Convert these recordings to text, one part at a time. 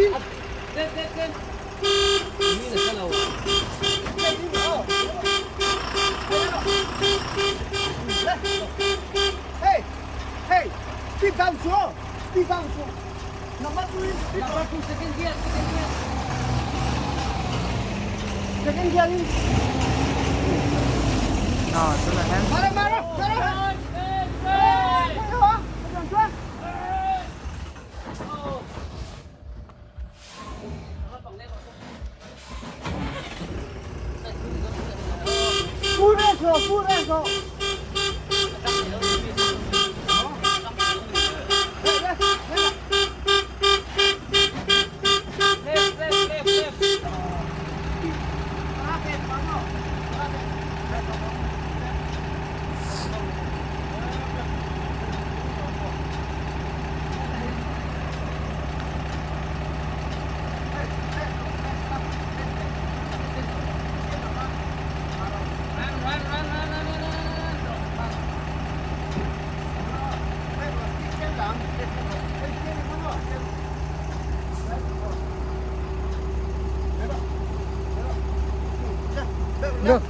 Hey, hey, speed down su, speed down su. Number 2, Number 2, second gear, second gear. Second gear in. Ah, tunah hian. Mara, mara, mara. Full range, full range. Left, left, left, left. Run, run, run, run, run, run, run, run. Go.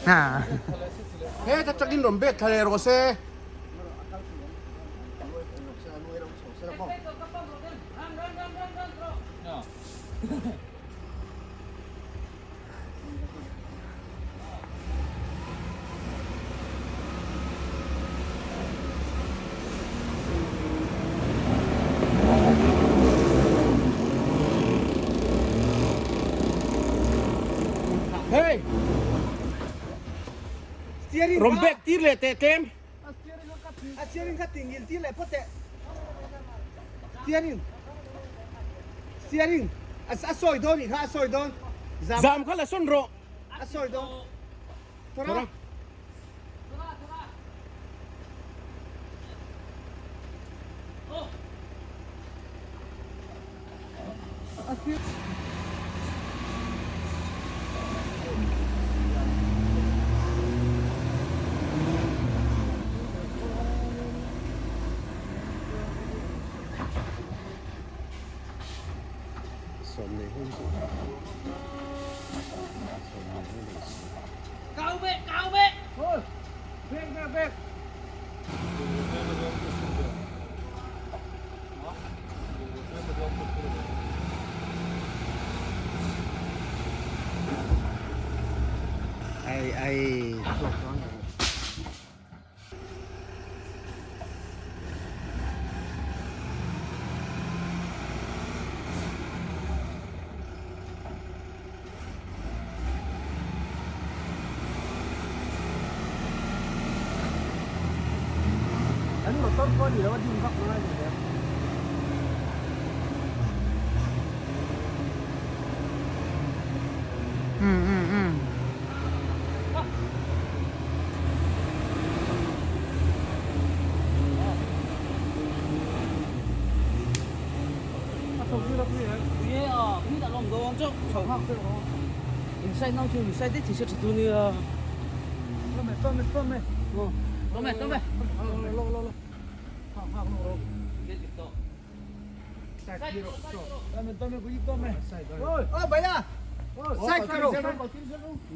Ah. He ta takin rawn bek thla leh rawh se. Hey! Rawn bek tir leh teh tlem. A steering kha tingil tir leh phawt teh. Steering. Steering. A sawi dawn nih kha a sawi dawn. Zam kha la sawn rawh. A sawi dawn. Thawra. Kau bek, kau bek. Bek, bek, bek. Ai ai. An motor pawh a ni lo a ding vak ngai ni le. Um um um. Ờ, bấy à. Sai rồi.